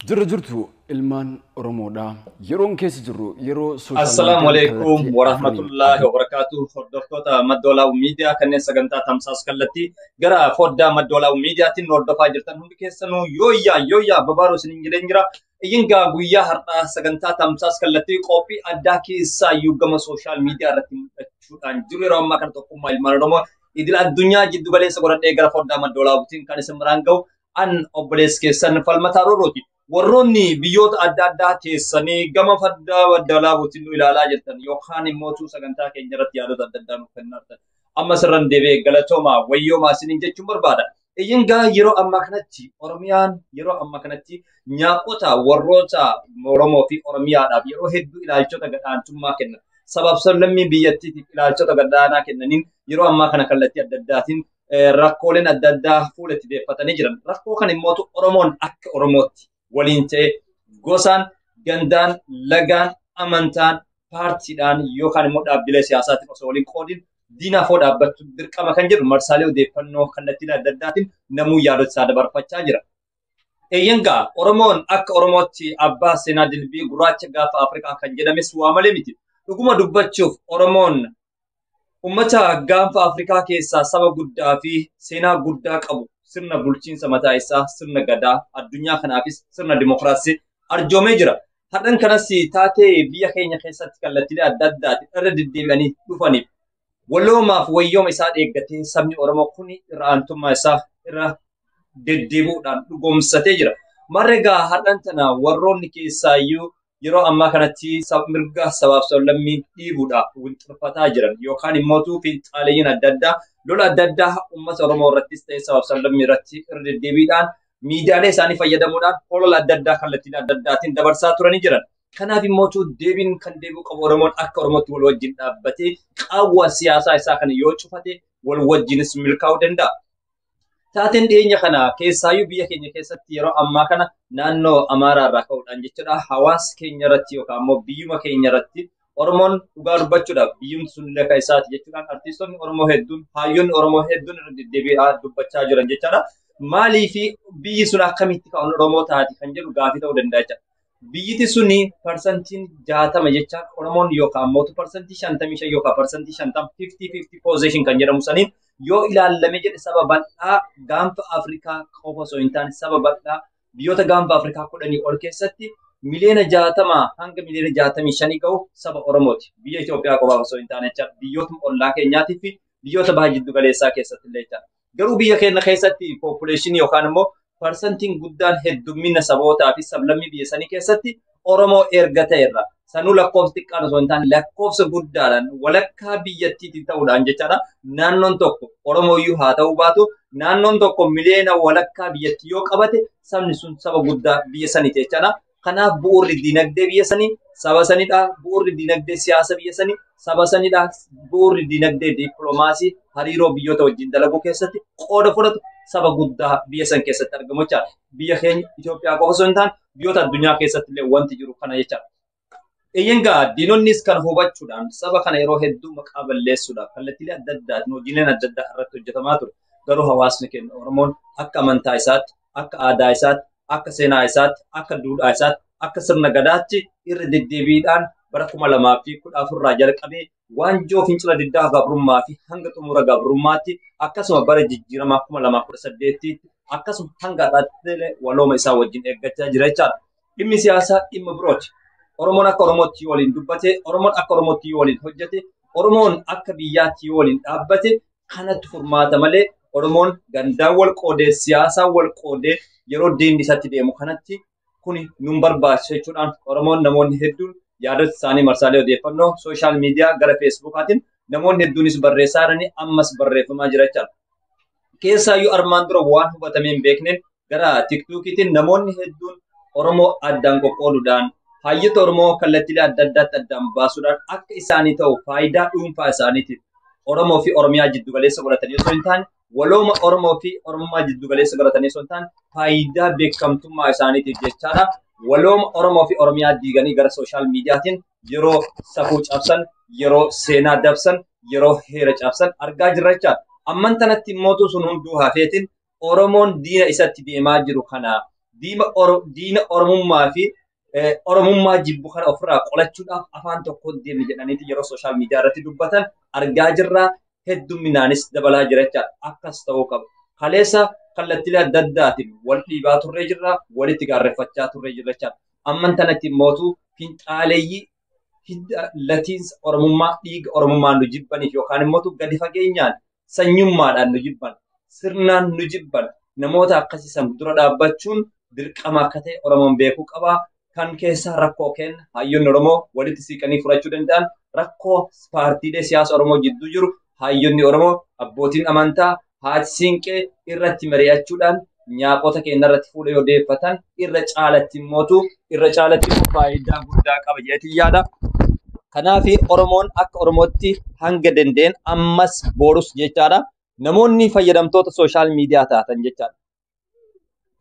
Jirra jirtu ilmaan Oromoodha. Yeroon keessa jirru yeroo sooshaal Assalaamu miidiyaan alaikum kallattii afraniin warahmatullaahi wabarakaatu. Hordoftoota Maddoolaa'u Miidiyaa kanneen sagantaa tamsaas kallattii gara foddaa Maddoolaa'u Miidiyaatiin nu hordofaa jirtan hundi keessanuu yooyyaa yooyyaa babaaruu isiniin jedheen jira. Iyyingaa guyyaa har'aa sagantaa tamsaas kallattii qophii addaa keessaa iyyuu gama sooshaal miidiyaa irratti mul'achuudhaan jiru yeroo ammaa kana tokkummaa ilmaan Oromoo idil addunyaa jiddu galeessa godhadhee gara foddaa Maddoolaa'uutiin kan isin biraan ga'u an obboleessi keessan Falmataa Roorrooti. Warroonni biyyoota adda addaa teessanii gama foddaa Maddoolaa'uutiin nu ilaalaa jirtan yookaan immoo sagantaa keenya irratti yaadota adda addaa nuuf kennaa jirtan. Amma sirran deebi'ee galatoomaa wayyoomaa isiniin jechuun barbaada. Iyyingaa yeroo ammaa kanatti Oromiyaan yeroo ammaa kanatti nyaaqota warroota Oromoo fi Oromiyaadhaaf yeroo hedduu ilaalchota gadhaantummaa kennan. Sabaaf sablammii biyyattiitiif ilaalchota gadhaanaa kennaniin yeroo ammaa kana kallattii adda addaatiin rakkooleen adda addaa fuula itti deeffatanii jiran. Rakkoo kan immoo Oromoon akka Oromootti waliin ta'e gosaan, gandaan, lagaan, amantaan, paartiidhaan yookaan immoo dhaabbilee siyaasaatiin osoo waliin qoodin diinaafoo dhaabbachuu dirqama kan jedhu marsaalee odeeffannoo kallattii adda addaatiin namuu yaadota isaa dabarfachaa jira. Eeyyangaa Oromoon akka Oromootti abbaa seenaa dilbii gurraacha gaafa Afrikaa kan jedhames waa malee miti. Dhuguma dubbachuuf Oromoon uummata gaanfa Afrikaa keessaa saba guddaa fi seenaa guddaa qabu sirna bulchiinsa mataa isaa sirna gadaa addunyaa kanaafis sirna dimokiraasii arjoomee jira. Har'an kanas taatee biyya keenya keessatti kallattiilee adda addaatiin irra deddeebi'anii dhufaniif waloomaaf wayyooma isaa eeggatee sabni Oromoo kun irra aantummaa isaa irra deddeebi'uudhaan dhugoomsatee jira. Marreegaa har'an tana warroonni keessaayyuu yeroo ammaa kanatti mirga sabaaf sablammii dhiibuudhaaf wixirfataa jiran yookaan immoo fiinxaaleeyyiin adda addaa lola adda addaa uummata Oromoo irrattis ta'e sabaaf sablammii irratti irra deddeebiidhaan miidiyaalee isaanii fayyadamuudhaan holola adda addaa kallattiin adda addaatiin dabarsaa turanii jiran. Kanaaf immoo deebiin kan deebi'u qabu Oromoon akka Oromootti wal wajjin dhaabbatee qaawwa siyaasaa isaa kana yoo cufate wal wajjinis milkaa'uu danda'a. Taateen dhiyeenya kana keessaayyuu biyya keenya keessatti yeroo ammaa kana naannoo Amaaraa irraa ka'uudhaan jechuudha hawaasa keenya irratti yookaan immoo biyyuma keenya irratti Oromoon dhugaa dubbachuudhaaf biyyumti sun illee akka isaati jechuudhaan artiistonni Oromoo hedduun hayyoonni Oromoo hedduun irra deddeebi'aa dubbachaa jiran jechaadha. Maalii fi biyyi sun akkamitti kan Oromoo taati kan jedhu gaafii ta'uu danda'a jechaadha. Biyyiti suni parsantiin 60 jechaan Oromoon yookaan immoo 55% yookaan 50% 50-50 position kan jedhamu saniin yoo ilaalame jedhe saba bal'aa gaanfa Afrikaa qofa osoo hin taane saba bal'aa biyyoota gaanfa Afrikaa 10 ol keessatti miliyoona 60 hanga miliyoona 65 gahu saba Oromooti. Biyya Itoophiyaa qofaaf osoo hin taane jechaadha. Biyyootuma ollaa keenyaatii fi biyyoota baha jiddu galeessaa keessatti illee jechaadha. Garuu biyya keenya keessatti population yookaan immoo parsantiin guddaan heddummina sabootaa fi sablammii biyya sanii keessatti Oromoo erga ta'erra. Sanuu lakkoofsa xiqqaan osoo hin taane lakkoofsa guddaadhaan walakkaa biyyattiitiin ta'uudhaan jechaadha. Naannoon tokko Oromooyyuu haa ta'uu baatu naannoon tokko miliyoona walakkaa biyyattii yoo qabate sabni sun saba guddaa biyya saniiti jechaadha. Kanaaf bu'uurri diinagdee biyya sanii saba sanidha. Bu'uurri diinagdee siyaasa biyya sanii saba sanidha. Bu'uurri diinagdee dippiloomaasii hariiroo biyyoota wajjin dalaguu keessatti qooda fudhatu saba guddaa biyya san keessatti argamu jechaadha. Biyya keenya Itoophiyaa qofa osoo hin taane biyyoota addunyaa keessatti illee wanti jiru kana jechaadha. Eeyyangaa diinonnis kan hubachuudhaan saba kana yeroo hedduu maqaa balleessuudhaaf kallattiilee adda addaatiin hojiileen adda addaa irratti hojjetamaa ture. Garuu hawaasni keenya Oromoon akka amantaa isaatti, akka aadaa isaatti, akka seenaa isaatti, akka duudhaa isaatti, akka sirna gadaatti irra deddeebiidhaan bara 2014 irraa jalqabee waanjoo fincila diddaa gabrummaa fi hanga xumura gabrummaatti akkasuma bara jijjiiramaa 2018 akkasuma hanga har'aatti walooma isaa wajjin eeggachaa jira jechaadha. Dhimmi siyaasaa dhimma birooti. Oromoon akka Oromootti yoo waliin dubbate, Oromoon akka Oromootti yoo waliin hojjete, Oromoon akka biyyaatti yoo waliin dhaabbate kanatti furmaata malee Oromoon gandaan wal qoodee siyaasaan wal qoodee yeroo diinni isatti deemu kanatti kuni nun barbaachisu jechuudhaan Oromoon namoonni hedduun yaadota isaanii marsaalee odeeffannoo sooshaal miidiyaa gara feesbuukaatiin namoonni hedduunis barreessaa jiranii ammas barreeffamaa jira jechaadha. Keessaayyuu armaan dura waan hubatamee hin beekneen gara tiktookiitiin namoonni hedduun Oromoo addaan qoqqooduudhaan hayyoota Oromoo kallattiilee adda addaatti addaan baasuudhaan akka isaanii ta'u faayidaa dhuunfaa isaaniitiif Oromoo fi Oromiyaa jiddu galeessa godhatanii osoo hin taane walooma Oromoo fi Oromummaa jiddu galeessa godhatanii osoo hin taane faayidaa beekamtummaa isaaniitiif jechaadha. Walooma Oromoo fi Oromiyaa diiganii gara sooshaal miidiyaatiin yeroo safuu cabsan, yeroo seenaa dabsan, yeroo heera cabsan argaa jirra jechaadha. Amman tanatti immoo sun hunduu hafeetiin Oromoon diina isatti deemaa jiru kana Diina Oromummaa fi Oromummaa jibbu kana ofirraa qolachuudhaaf afaan tokko deemne jedhaniiti yeroo sooshaal miidiyaa irratti dubbatan argaa jirra. Hedduminaanis dabalaa jira jechaadha. Akkas ta'uu qaba. Kaleessa kallattiilee adda addaatiin wal dhiibaa turree jirra, walitti gaarreeffachaa turree jirra jechaadha. Amman tanatti mootu finxaaleeyyii hidda latiinsa Oromummaa dhiiga Oromummaan nu jibbaniif yookaan immoo gadi fageenyaan sanyummaadhaan nu jibban, sirnaan nu jibban namoota akkasiisan dura dhaabbachuun dirqama akka ta'e Oromoon beekuu qaba. Kan keessaa rakkoo kenna hayyoonni Oromoo walitti siiqanii furachuu danda'an rakkoo paartiilee siyaasa Oromoo jidduu jiru hayyoonni Oromoo abbootiin amantaa haati siinqee irratti mari'achuudhaan nyaaqota keenya irratti fuula yoo deeffatan irra caalatti immootu irra caalatti faayidaa guddaa qaba jedheetiin yaada. Kanaaf Oromoon akka Oromootti hanga danda'een ammas boorus jechaadha. Namoonni fayyadamtoota sooshaal miidiyaa taatan jechaadha.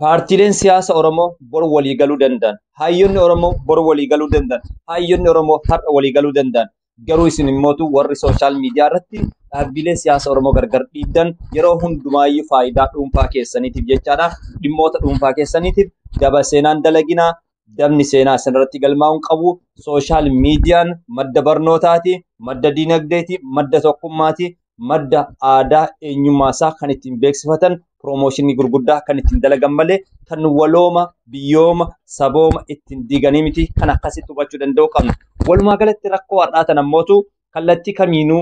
Paartiileen siyaasa Oromoo bor walii galuu danda'an. Hayyoonni Oromoo bor walii galuu danda'an. Hayyoonni Oromoo har'a walii galuu danda'an. Garuu isin immootu warri sooshaal miidiyaa irratti dhaabbilee siyaasa Oromoo gargar dhiibdan yeroo hundumaayyuu faayidaa dhuunfaa keessaniitiif jechaadha. Dhimmoota dhuunfaa keessaniitiif daba seenaan dalaginaa, dabni seenaa isinirratti galmaa'uun qabu. Sooshaal miidiyaan madda barnootaati, madda diinagdeeti, madda tokkummaati, madda aadaa eenyummaa isaa kan ittiin beeksifatan piroomooshinii gurguddaa kan ittiin dalagan malee kan walooma, biyyooma, sabooma ittiin diiganii miti kan akkasitti hubachuu danda'u qabna. Walumaa galatti rakkoo har'aa tan ammootu kallattii kamiinuu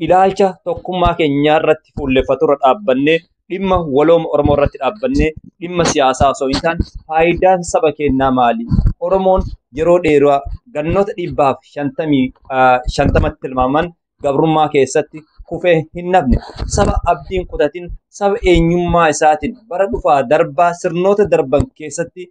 ilaalcha tokkummaa keenyaa irratti fuulleffatu irra dhaabbannee dhimma walooma Oromoo irratti dhaabbannee dhimma siyaasaa osoo hin taane faayidaan saba keenyaa maali? Oromoon yeroo dheeraa gannoota 150tti tilmaaman gabrummaa keessatti kufee hin nafne. Saba abdiin kutatin, saba eenyummaa isaatiin bara dhufaa darbaa sirnoota darban keessatti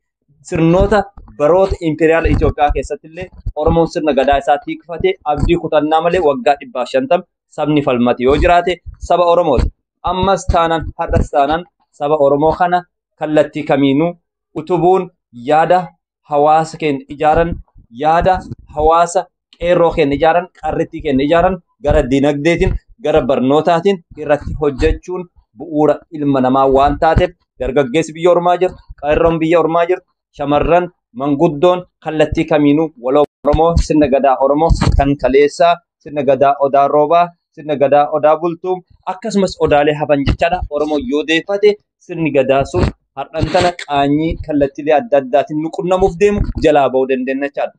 sirnoota baroota imperiyaala Itoophiyaa keessatti illee Oromoon sirna gadaa isaa tiikfatee abdii kutannaa malee waggaa 150 sabni falmate yoo jiraate saba Oromooti. Ammas taanaan har'as taanaan saba Oromoo kana kallattii kamiinuu utubuun yaada hawaasa keenya ijaaran, yaada hawaasa qeerroo keenya ijaaran, qarrittii keenya ijaaran gara dinagdeetiin gara barnootaatiin irratti hojjechuun bu'uura ilma namaa waan taateef dargaggeessi biyya ormaa jirtu, qeerroon biyya ormaa jirtu, shamarran manguddoon kallattii kamiinuu waloo Oromoo sirna gadaa Oromoo kan kaleessaa, sirna gadaa Odaa Roobaa, sirna gadaa Odaa Bultuu akkasumas odaalee hafan jechaadha. Oromoo yoo deeffate sirni gadaa sun har'an tana qaanyii kallattiilee adda addaatiin nu qunnamuuf deemu jalaa ba'uu dandeenya jechaadha.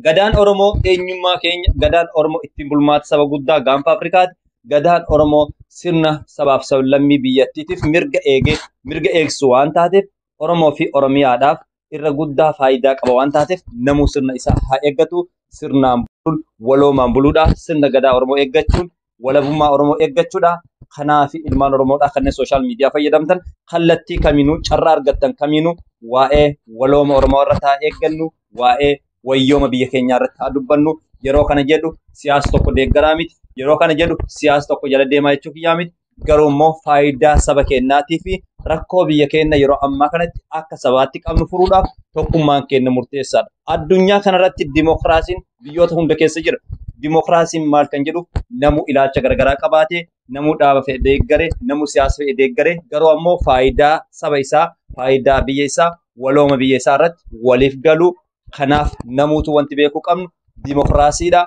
Gadaan Oromoo eenyummaa keenya, gadaan Oromoo ittiin bulmaata saba guddaa gaanfa Afrikaati. Gadaan Oromoo sirna sabaaf sablammii biyyattiitiif mirga eegee mirga eegsisu waan taateef Oromoo fi Oromiyaadhaaf irra guddaa faayidaa qaba waan taateef namuu sirna isaa haa eeggatu. Sirnaan buluun waloomaan buluudha. Sirna gadaa Oromoo eeggachuun walabummaa Oromoo eeggachuudha. Kanaaf ilmaan Oromoodhaa kanneen sooshaal miidiyaa fayyadamtan kallattii kamiinuu carraa argattan kamiinuu waa'ee walooma Oromoo irratti haa eeggannu, waa'ee wayyooma biyya keenyaa irratti haa dubbannu. Yeroo kana jedhu siyaasa tokko deeggaraa miti. Yeroo kana jedhu siyaasa tokko jala deemaa jechuu kiyyaa miti. Garuu immoo faayidaa saba keenyaatii fi rakkoo biyya keenya yeroo ammaa kanatti akka sabaatti qabnu furuudhaaf tokkummaan keenya murteessaadha. Addunyaa kanarratti dimookiraasiin biyyoota hunda keessa jira. Dimookiraasiin maal kan jedhu namuu ilaalcha garagaraa qabaatee, namuu dhaaba fedhe deeggaree, namuu siyaasa fedhe deeggaree garuu ammoo faayidaa saba isaa, faayidaa biyya isaa, walooma biyya isaa irratti waliif galu. Kanaaf namuutu wanti beekuu qabnu dimookiraasiidha.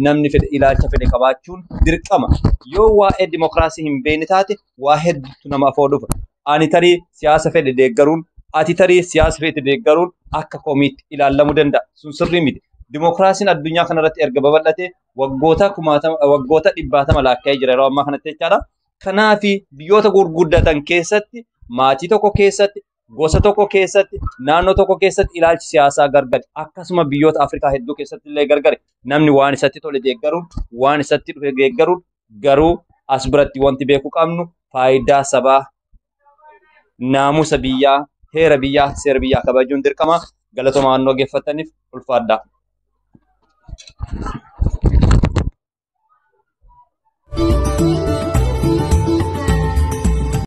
Namni fedhe ilaalcha fedhe qabaachuun dirqama. Yoo waa'ee dimookiraasii hin beekne taate waa hedduutu nama afoo dhufa. Ani tarii siyaasa fedhe deeggaruun, ati tarii siyaasa fedhe deeggaruun akka komiitti ilaalamuu danda'a. Sun sirrii miti. Dimookiraasiin addunyaa kanarratti erga babal'ate waggoota waggoota 100 lakkaa'ee jira yeroo ammaa kanatti jechaadha. Kanaaf biyyoota gurguddatan keessatti maatii tokko keessatti gosa tokko keessatti naannoo tokko keessatti ilaalchi siyaasaa gargari. Akkasuma biyyoota Afrikaa hedduu keessatti illee gargari. Namni waan isatti tole deeggaruun, waan isatti dhufe deeggaruun garuu as biratti wanti beekuu qabnu faayidaa sabaa, naamusa biyyaa, heera biyyaa, seera biyyaa kabajuun dirqama. Galatooma waan nu dhaggeeffattaniif ulfaadhaa.